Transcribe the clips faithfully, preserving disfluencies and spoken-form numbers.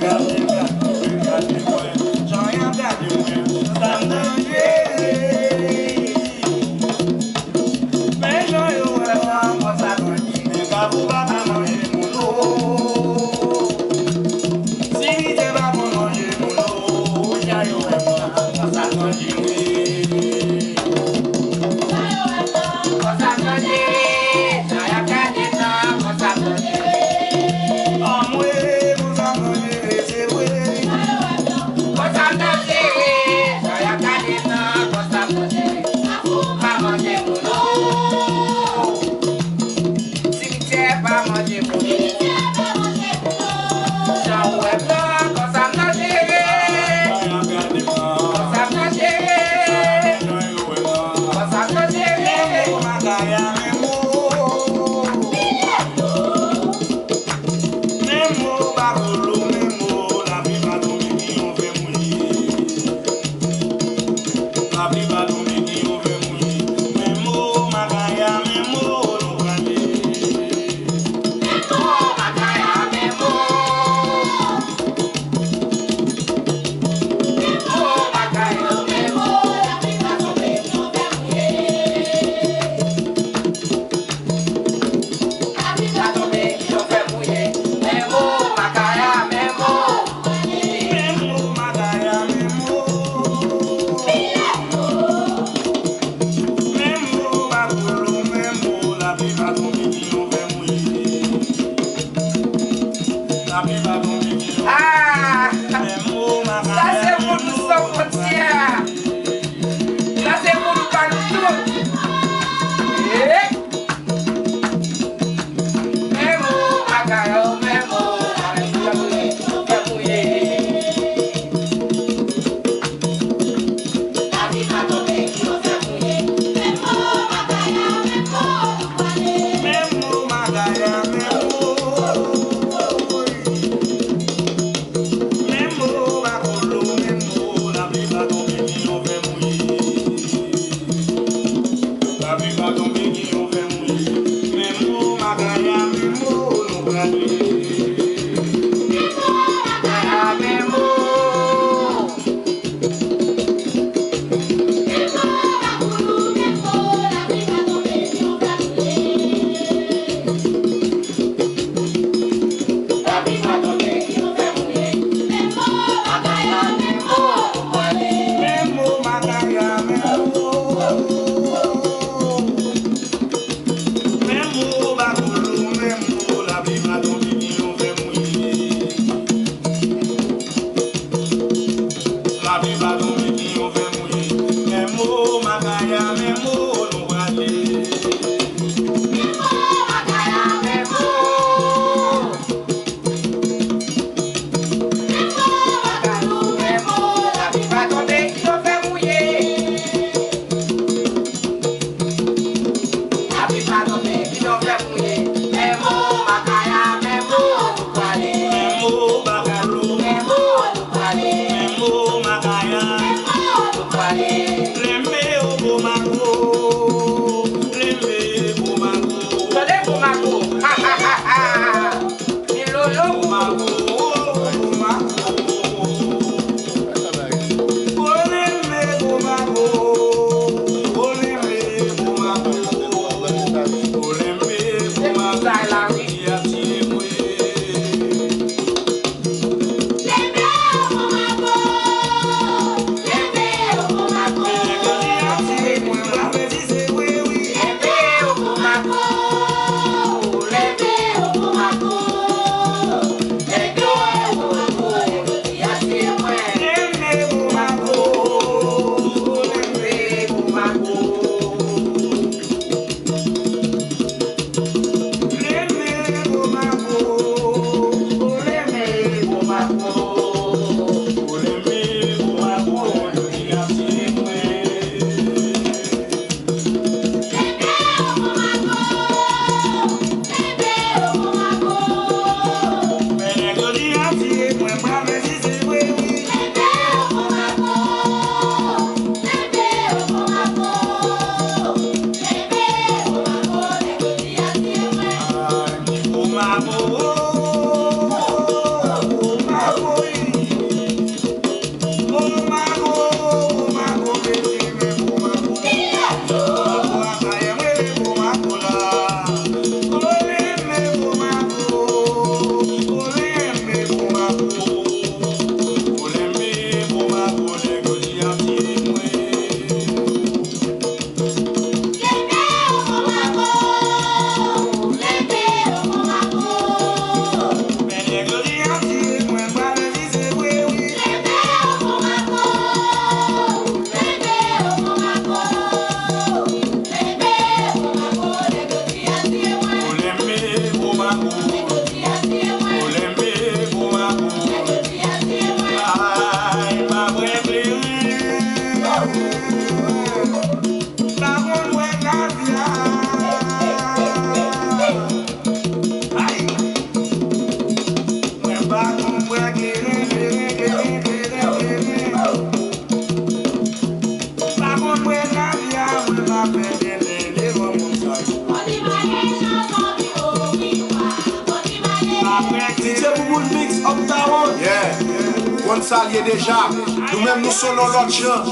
Gade, gade, gade mwen, jan y ap gade mwen, sa m danjere. Men jan yo wè m nan, konsa tranki, men kafou pa ka manje moun, o. Simitye pa konn manje moun, o, jan yo wè m nan, konsa tranki, wi. Konsa m danjere, jan y ap gade m nan, konsa m danjere. Anmwe, konsa m danjere, se vre. Konsa m danjere, jan y ap gade m nan, konsa m danjere. Kafou pa manje moun, o. Simityè pa manje moun. Jan w wè m nan, konsa m danjere. Konsa m danjere. Konsa m danjere. Menm mo, menm mo, menm mo, lapli pa tonbe, ki yon fè mouye. Lapli pa tonbe, ki yon fè mouye. Menm mo, makaya, menm mo, nou prale. Menm mo, makaya, menm mo. Menm mo, makaya, menm mo, lapli pa tonbe, ki yon fè mouye. Lapli pa tonbe, ki yon fè mouye. Menm mo, makaya, menm mo. Menm mo, makaya, menm mo. Menm mo, bakolo, menm mo, lapli pa tonbe, ki yon fè mouye. Lapli pa tonbe, ki yon fè mouye. Ah! Menm mo, makaya, menm mo. Sa se Vodou San Fwontyè. Sa se Vodou pa nou tout. Eh! Menm mo, makaya, menm mo, lapli pa tonbe, ki yon fè mouye. Lapli pa tonbe, ki yon fè mouye. Menm mo, makaya, menm mo, nou prale. Menm mo, makaya, menm mo. Menm mo, bakolo, menm mo, lapli pa tonbe, ki yon fè mouye. Lapli pa tonbe, ki yon fè mouye. Menm mo, makaya, menm mo, nou prale. Menm mo, makaya, menm mo. Menm mo, bakolo, menm mo, lapli pa tonbe, ki yon fè mouye. Lapli pa tonbe, ki yon fè mouye. Menm mo, makaya, menm mo, nou prale. Menm mo, makaya, menm mo. Menm mo, bakolo, menm mo, lapli pa tonbe, ki yon fè mouye. Lapli pa tonbe, ki yon fè mouye. Menm mo, makaya, menm mo, nou prale. Menm mo, makaya, menm mo. Menm mo, makaya, menm mo, lapli pa tonbe, ki yon fè mouye. Lapli pa tonbe, ki yon fè mouye. Menm mo, makaya, menm mo, nou prale. Menm mo, bakalo, menm mo, nou prale. Menm mo, makaya, menm mo, nou prale. Lenbe, o, gwo mago. Lenbe, gwo mago. Tande gwo mago. Ha, ha, ha, ha. Milolo. Gwo mago, gwo mago. Konn sa l ye deja. Nou menm nou solo lòt jan.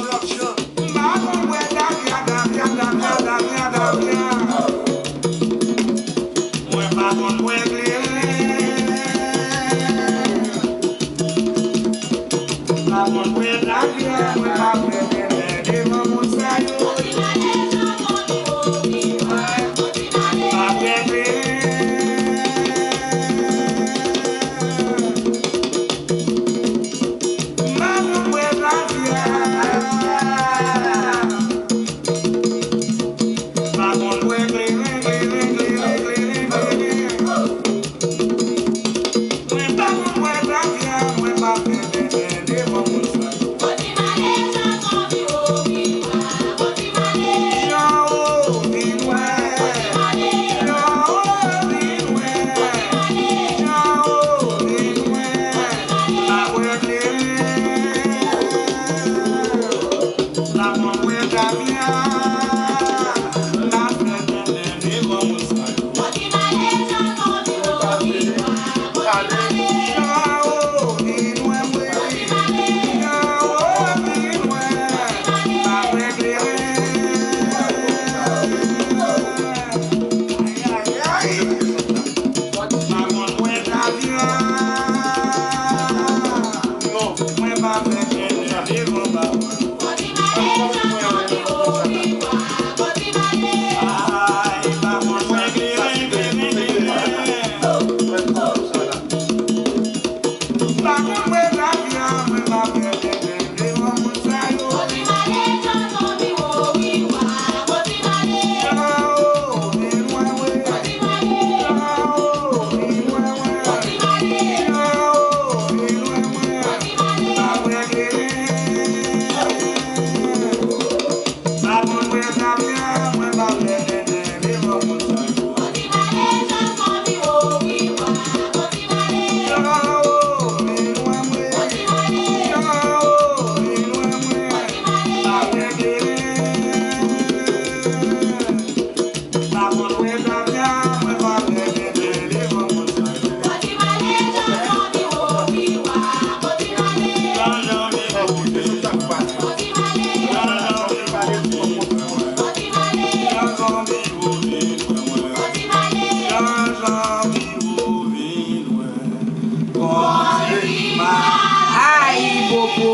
Ayibobo!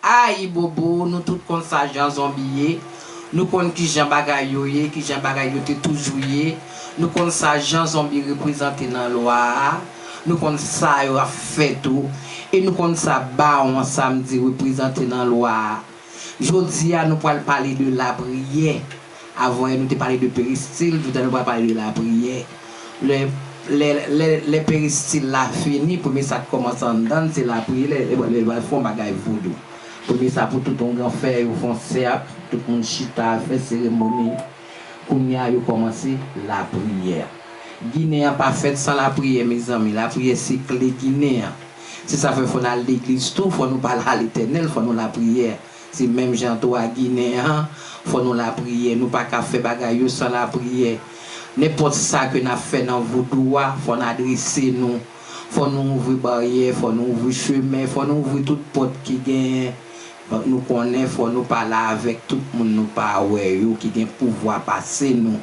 Ayibobo! Nou tout konn sa jan zonbi ye. Nou konn kijan bagay yo ye, kijan bagay yo te toujou ye. Nou konn sa jan zonbi reprezante nan lwa a. Nou konn sa yo ap fè tou. E nou konn sa bawon Samdi reprezante nan lwa a. Jodi a, nou pral pale de lapriyè. Avanyè, nou te pale de peristil, jodi a, nou pral pale de lapriyè. Lè, lè, lè, lè peristil la fini, premye sa k kòmanse anndan l, se lapriyè, lè, lè, lè l pral fè yon bagay vodou. Premye sa pou tout yon granfè, yo fè yon sèk, tout moun chita, fè seremoni. Kounye a, yo kòmanse lapriyè. Ginen an pa fèt san lapriyè, mezanmi. Lapriyè se kle Ginen an. Se sa fè fò n al legliz tou, fò nou pale a Letènèl, fò nou lapriyè. Se menm jan tou a Ginen an, fò nou lapriyè. Nou pa ka fè bagay yo san lapriyè. Nenpòt sa ke n ap fè nan vodou a, fò n adrese nou. Fò nou ouvri baryè, fò nou ouvri chemen, fò nou ouvri tout pòt ki genyen. Donk, nou konnen fò nou pale avèk tout moun nou pa wè yo ki gen pouvwa pase nou.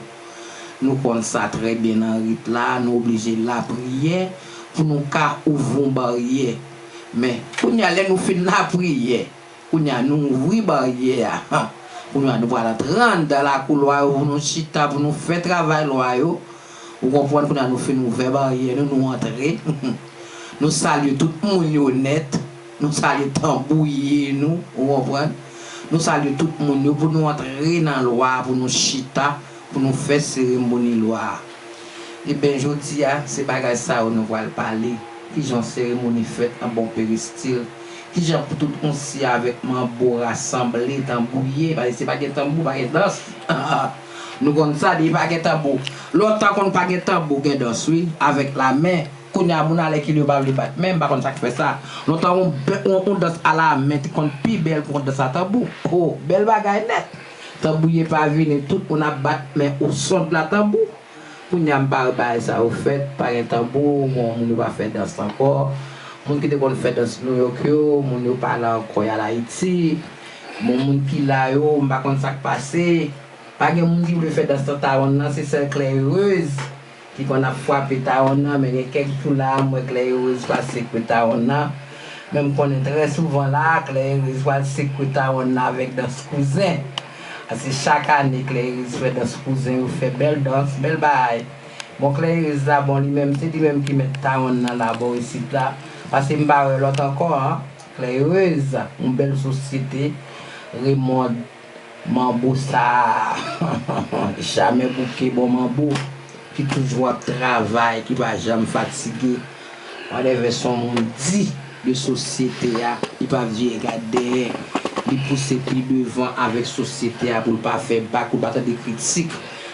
Nou konn sa trè byen nan rit la, nou oblije lapriyè pou nou ka ouvri yon baryè. Men, kounye a, lè nou fin lapriyè, kounye a, nou ouvri baryè a. Kounye a, nou pral antre anndan lakou lwa yo pou nou chita, pou nou fè travay lwa yo. Ou konprann, kounye a, nou fin ouvè baryè nou, nou antre. Nou salye tout moun yo nèt. Nou salye tanbouye nou, ou konprann? Nou salye tout moun yo pou nou antre nan lwa a, pou nou chita, pou nou fè seremoni lwa a. Ebyen, jodi a, se bagay sa yo nou pral pale. Kijan yon seremoni fèt nan bon peristil? Kijan pou tout yon si avèk manbo rasanble, tanbouye? Paske si pa gen tanbou, pa gen dans. Nou konn sa, depi pa gen tanbou. Lontan konn pa gen tanbou, gen dans, wi, avèk lamen. Kounye a, moun alèkile yo pa vle bat men, m pa konn sa k fè sa. Lontan, yon, yon, yon dans alamen te konn pi bèl ke yon dans a tanbou. Oh, bèl bagay nèt! Tanbouye pa vini, tout moun ap bat men au son de la tanbou. Kounye a, m pa wè bagay sa yo fèt, pa gen tanbou, moun yo pa fè dans ankò. Moun ki te konn fè dans Nouyòk yo, moun yo pa la ankò, y al Ayiti. Bon, moun ki la yo, m pa konn sa k pase. Pa gen moun ki vle fè dans nan Tawonn nan, se sèl Claire Heureuse ki konn ap frape Tawonn nan, men gen kèk jou la, m wè Claire Heureuse pa sekwe Tawonn nan. Men m konnen trè souvan la, Claire Heureuse pral sekwe Tawonn nan avèk dans kouzen. Paske chak ane, Claire Heureuse fè dans kouzen, yo fè bèl dans, bèl bagay. Bon, Claire Heureuse la, bon, li menm, se li menm ki mèt Tawonn nan la, bò isit la. Paske m pa wè lòt ankò, an. Claire Heureuse, yon bèl sosyete, Raymond, manbo sa a, jamè bouke bon manbo, ki toujou ap travay, ki pa janm fatige. Whatever son moun di de sosyete a, li pa vire gad dèyè. Li pouse pi devan avèk sosyete a pou l pa fè bak, pou l pa tande kritik.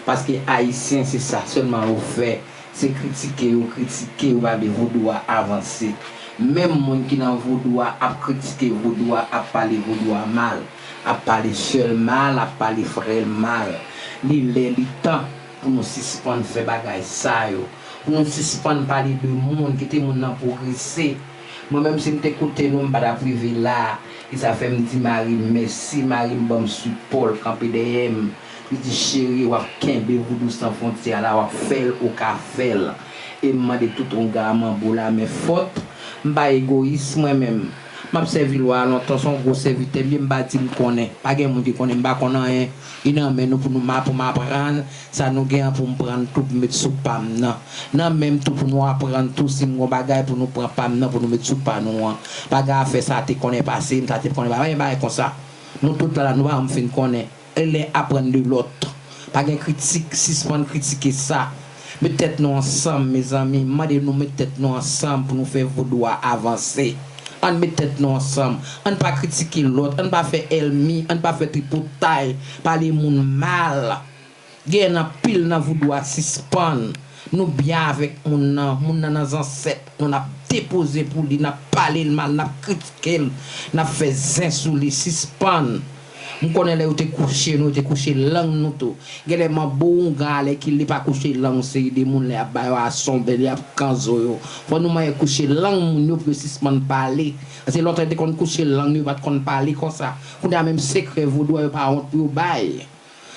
Paske Ayisyen, se sa sèlman yo fè. Se kritike yo kritike, yo pa vle vodou a avanse. Menm moun ki nan vodou a ap kritike vodou a, ap pale vodou a mal, ap pale sè l mal, ap pale frè l mal. Li lè, li tan pou nou sispann fè bagay sa yo. Pou nou sispann pale de moun, kite moun nan pwogrese. Mwen menm, si m te koute nou, m pa t ap rive la. E sa fè m di mari m mèsi, mari m ban m sipò, l kanpe dèyè m. Li di, cheri, w ap kenbe Voodoo San Fwontyè la, w ap fè l, ou ka fè l. E m mande tout onga a manbo la, men fòt, m pa egoyis mwen menm. M ap sèvi lwa a lontan, se yon gwo sèvitè m ye, m pa di m konnen. Pa gen moun ki konnen, m pa konn anyen. Li nan men nou pou nou ma-, pou m aprann, sa nou gen an pou m pran l tou pou m met sou pa m nan. Nan men m tou pou nou aprann tou, si m gon bagay pou nou pran pa m nan pou nou met sou pa nou an. Pa gen afè sa te konnen pase m, sa te konnen pa, pa gen bagay konsa. Nou tout la la, nou pa janm fin konnen. E lè aprann de lòt. Pa gen kritik, sispann kritike sa. Met tèt nou ansanm, mezanmi. M mande nou met tèt nou ansanm pou nou fè vodou a avanse. Ann met tèt nou ansanm. Ann pa kritike lòt. Ann pa fè èlmi. Ann pa fè tripotay. Pale moun mal. Genyen anpil nan vodou a sispann. Nou byen avèk moun nan. Moun nan nan zansèt. Nou n ap depoze pou li, n ap pale l mal, n ap kritike l, n ap fè zen sou li, sispann. M konnen lè yo te kouche nou, yo te kouche lang nou tou. Genlè manbo oungan a lè ki li pa kouche lang yon seri de moun, lè y ap ba yo asonbe, lè y ap kanzo yo. Fò nou manyen kouche lang moun yo pou yo sispann pale. Paske lontan yo te konn kouche lang yo, yo pa t konn pale konsa. Kounye a menm sekrè vodou a yo pa wont pou yo bay.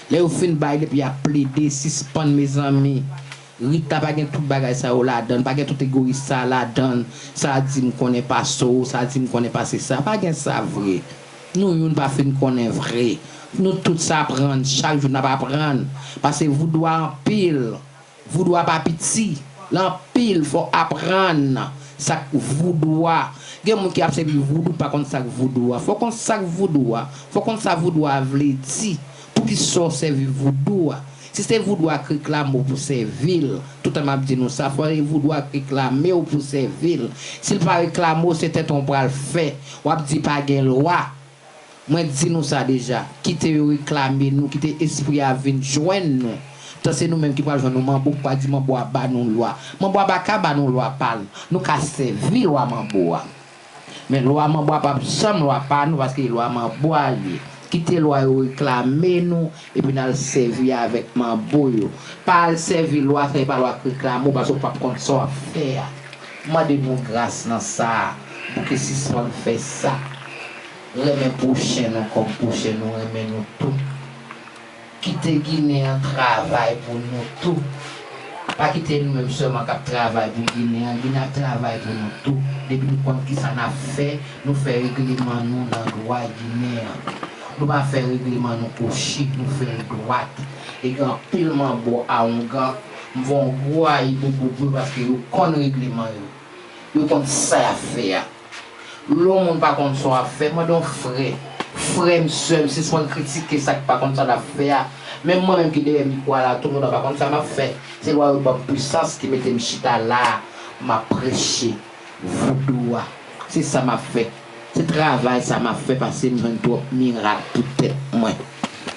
Lè yo fin bay, depi y ap plede, sispann, mezanmi. Rita pa gen tout bagay sa yo ladan l, pa gen tout egoyis sa ladan l. Sa a di m konnen pase w, sa a di m konnen pase sa. Pa gen sa vre. Nou youn pa fin konnen vre. Nou tout sa aprann, chak jou n ap aprann. Paske voudou a anpil. Voudou a pa piti. L anpil, fò aprann sa k voudou a. Gen moun ki ap sèvi voudou, pa konn sa k voudou a. Fò konn sa k voudou a. Fò konn sa voudou a vle di. Poukisa w sèvi voudou a? Si se voudou a k reklame w pou sèvi l, toutan m ap di nou sa, fò se voudou a k reklame w pou sèvi l. Si l pa reklame w, se tèt w pral fè. W ap di pa gen lwa. Mwen di nou sa deja, kite yo reklame nou, kite espri a vin jwenn nou. Tan se nou menm ki pral jwenn nou manbo, ki pral di manbo a ba nou lwa. Manbo a pa ka ba nou lwa pa l. Nou ka sèvi lwa manbo a. Men lwa manbo a p ap janm lwa pa nou, paske lwa manbo a l ye. Kite lwa yo reklame nou, epi n al sèvi avèk manbo yo. Pa al sèvi lwa, se pa lwa k reklame w, paske w p ap konn sa w ap fè a. M mande nou gras nan sa a, pou ke sispann fè sa. Renmen pwochen nou kòm pwochen nou renmen nou tou. Kite Ginen an travay pou nou tou. Pa kite nou menm sèlman k ap travay pou Ginen an. Ginen ap travay pou nou tou. Depi nou konn kisa n ap fè, nou fè regleman nou nan dwa Ginen an. Nou pa fè regleman nou kwochi, nou fè l dwat. E gen anpil manbo a oungan, m fè yon gwo ayibobo pou yo paske yo konn regleman yo. Yo konn sa y ap fè a. Lè yon moun pa konn sa w ap fè, mande yon frè. Frè m, sè m, sispann kritike sa k pa konn sa l ap fè a. Menm mwen menm ki dèyè mikwo a la, tout moun pa konn sa m ap fè. Se lwa yo ban m pwisans ki mete m chita la a, m ap preche voudou a. Se sa m ap fè. Se travay sa m ap fè paske m jwenn twòp mirak pou tèt mwen.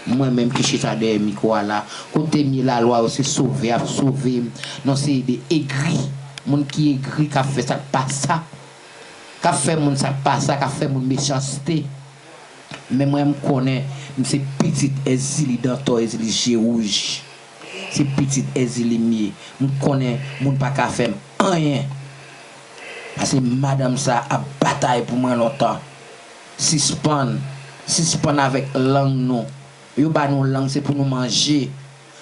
Mwen menm ki chita dèyè mikwo a la, kote m ye la, lwa yo se sove ap sove m. Non, se de egri. Moun ki egri k ap fè sa k pa sa. K ap fè moun sa k pa sa, k ap fè moun mechanste. Men mwen, m konnen m se pitit Èzili Dantò, Èzili je wouj. Se pitit Èzili m ye. M konnen moun pa ka fè m anyen. Paske madanm sa ap batay pou mwen lontan. Sispann, sispann avèk lang nou. Yo ba nou lang se pou nou manje.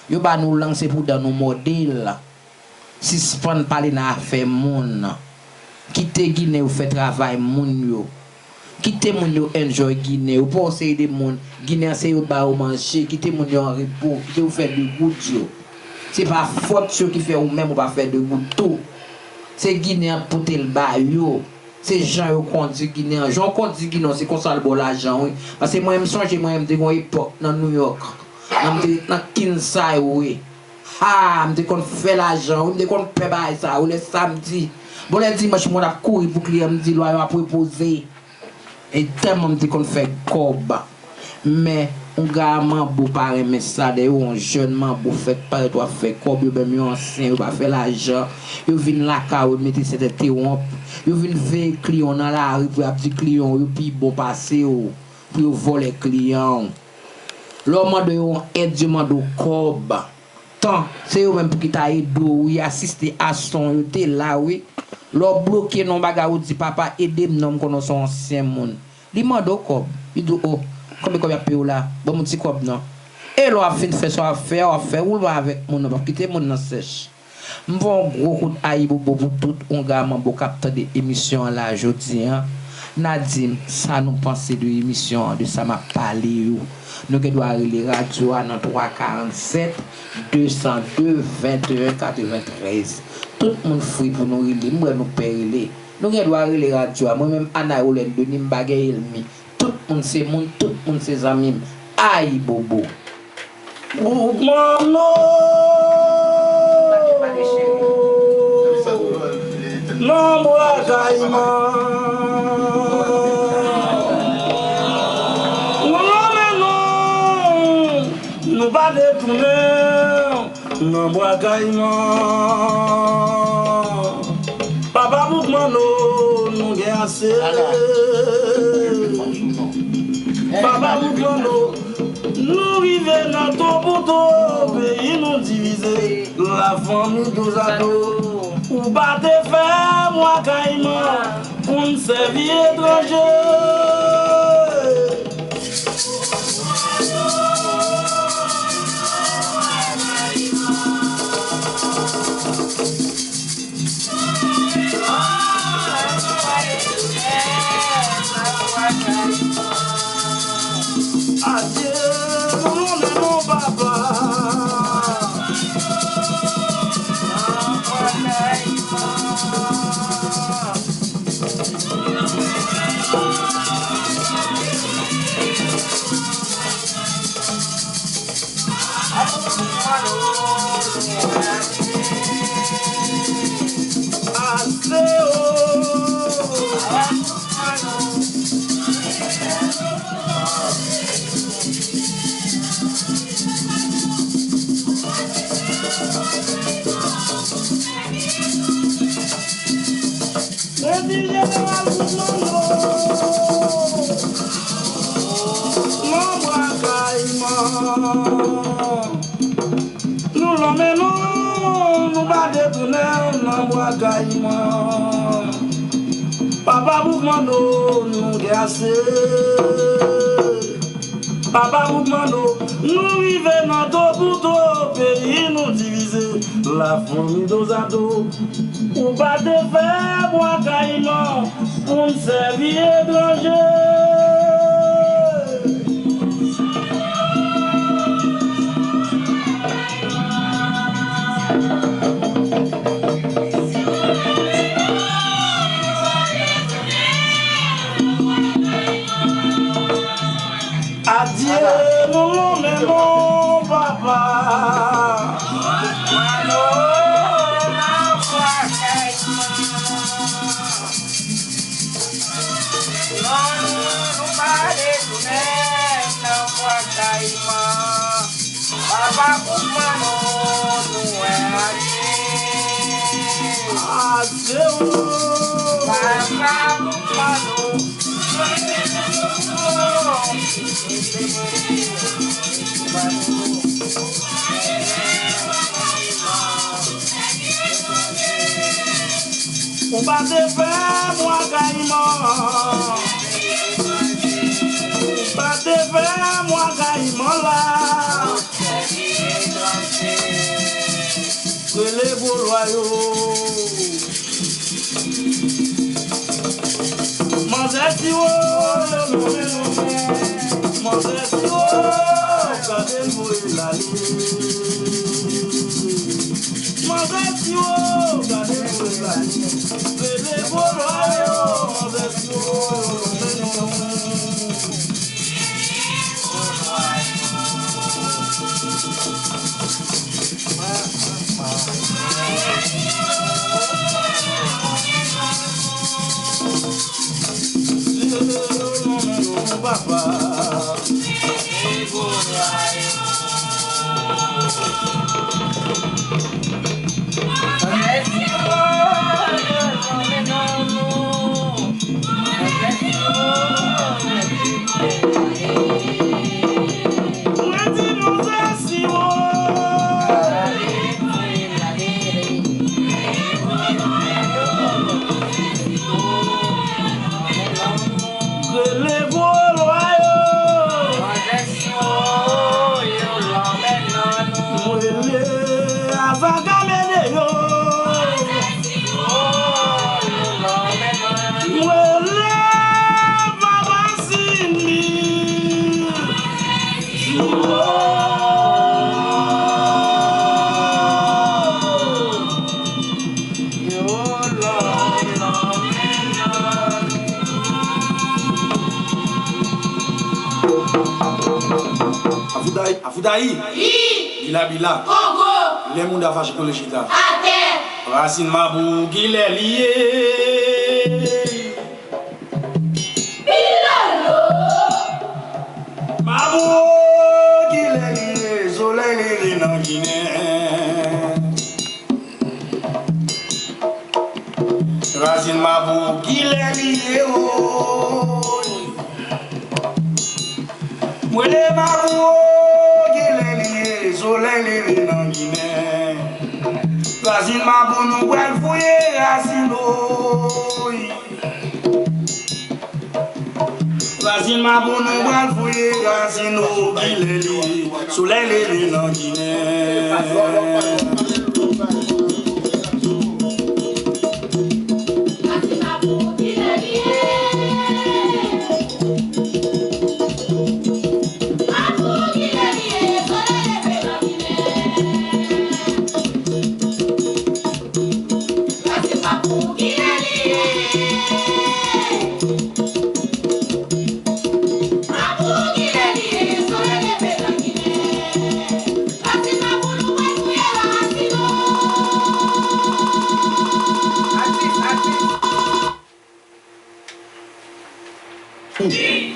Yo ba nou lang se pou dan nou mòde l. Sispann pale nan afè moun. Kite Ginen yo fè travay moun yo. Kite moun yo enjoy Ginen yo. Pa w seri de moun. Ginen an se yo ba yo manje. Kite moun yo an repo. Kite yo fè de goud yo. Se pa fòt yo ki fè ou menm ou pa fè de goud tou. Se Ginen an k pote l ba yo. Se jan yo kondi Ginen an. Jan w kondi Ginen an, se konsa l ba w lajan, wi. Paske mwen, m sonje, mwen, m te gon epòk nan New York. Nan, m te nan Queens Highway. Ha! M te konn fè lajan, wi. M te konn fè bagay sa, wi, lè samdi. Bon, lè dimanch, mwen ap kouri pou kliyan, m di lwa yo ap repoze. E tèlman m te konn fè kòb. Men, yon ga manbo pa renmen sa, dèyè yon jèn manbo fèk parèt w ap fè kòb, yo menm yo ansyen, yo pa fè lajan, yo vin lakay ou, yo mete sèten tewonp, yo vin veye kliyan w nan lari pou y ap di kliyan w yo pi bon pase w, pou yo vòlè kliyan w. Lè w mande yo yon èd, yo mande w kòb. Tan, se yo menm pou ki ta ede w, wi, asiste a son, yo te la, wi. Lè w bloke nan yon bagay, ou di, "Papa, ede m non, m konnen w se yon ansyen moun." Li mande w kòb. Li di w, "O, konbyen kòb y ap peye w la? Ban m yon ti kòb non." E lè w ap fin fè sa w ap fè a, w ap fè woulman avèk moun nan, p ap kite moun nan sèch. M voye yon gwo kout ayibobo pou tout onga manbo k ap tande emisyon an la jodi an. N a di m sa nou panse de emisyon an, de sa m ap pale yo. Nou gen dwa rele radyo a nan twa karannsèt, de san de, venteyen katreventrèz. Tout moun fri pou nou rele. M wè nou pè rele. Nou gen dwa rele radyo a. Mwen menm, Ana Rolène Denis, m pa gen ènmi. Tout moun se moun, tout moun se zanmi m. Ayibobo! Boukman non! Nan bwa Kayman. Nou lonmen non, nou pa detounen. Nan bwa Kayman. Papa Boukman non, nou gen ase. Papa Boukman non, nou rive nan to pou to, peyi nou divize, lafanmi douzado. Ou pa te fè bwa Kayman pou n sèvi etranje. Adye, nou lonmen non papa. Mèsi jeneral Boukman non. Nan bwa Kayman. Nou lonmen non, nou pa detounen nan bwa Kayman. Papa Boukman non, nou gen ase. Papa Boukman non, nou rive nan to pou to, peyi nou divize, lafanmi douzado. Ou pa te fè bwa Kayman pou n sèvi etranje. Adye, nou lonmen non, papa. Non, nou pa retounen nan bwa Kayman. Papa Boukman non, nou wè ase. Ase o. Papa Boukman non. Ou pa te fè Manzè Siwo, manzè Siwo, gade l voye l ale. Manzè Siwo, gade l voye l ale. Rele gwo lwa yo, manzè Siwo, yo lonmen non. Rele gwo lwa yo. Mwen rele Azaga Mede yo. Mwen rele Papa Simi. Afoudayi, afoudayi. Bila, bila. Kongo. Lè mouda fache kole chita. Atè. Rasin mabou, kilè li ye? Pilolo. Mabou, kilè li ye? Solèy leve nan Ginen. Rasin mabou, kilè li ye, woy? Mwen le mabou, kilè li ye? Solèy leve nan Ginen. Rasin mabou, nou pral fouye rasin, woy. Rasin mabou, nou pral fouye rasin, o, kilè li ye? Solèy leve nan Ginen.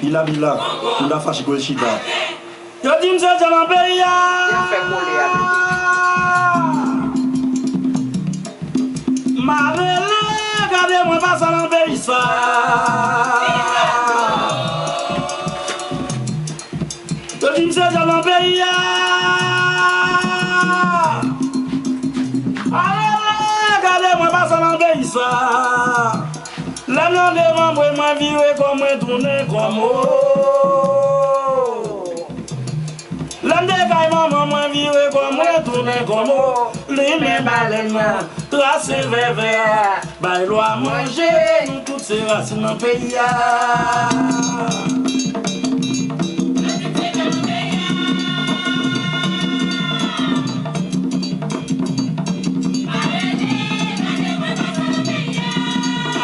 Bila, bila, mouda fache kole chita. Yo di m se dyab nan peyi a. Y ap fè kole a. M a rele, gade mwen pa sa nan peyi sa. Yo di m se dyab nan peyi a. M a rele, gade mwen pa sa nan peyi sa. Lè m nan devan mwen, mwen vire kò mwen tounen kòm o. Lè m te kay manman mwen vire kò mwen tounen kòm o. Limen balèn nan, trase vèvè a, bay lwa manje, nou tout se rasin nan peyi a.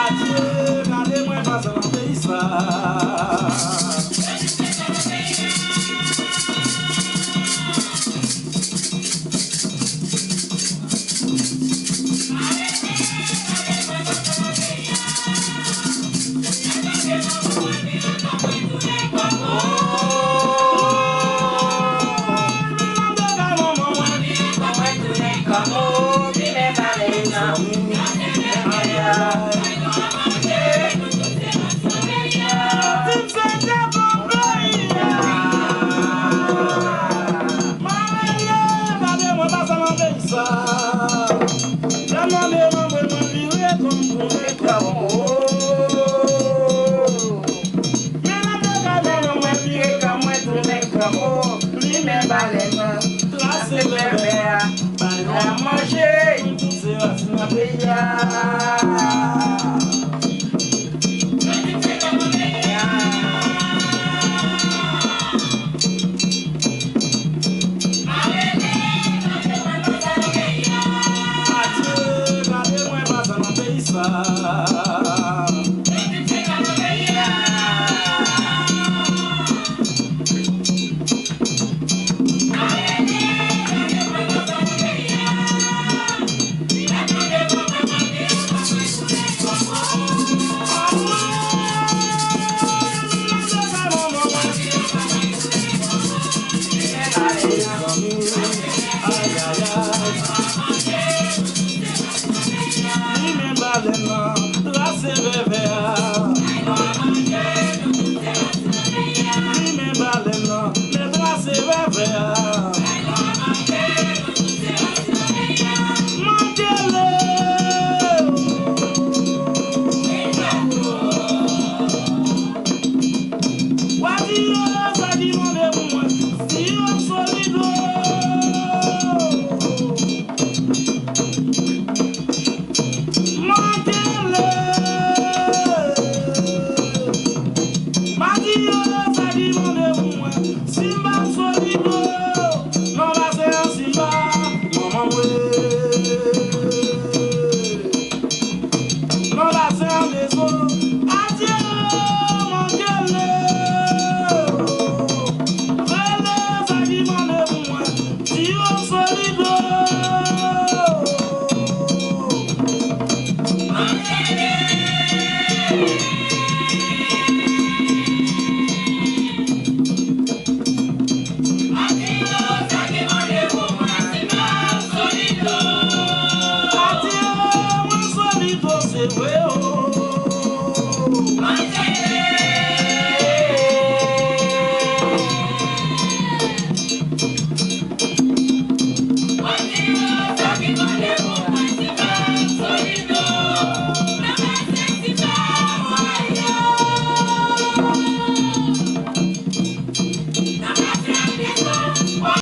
Adye, gade mwen pa sa nan peyi sa.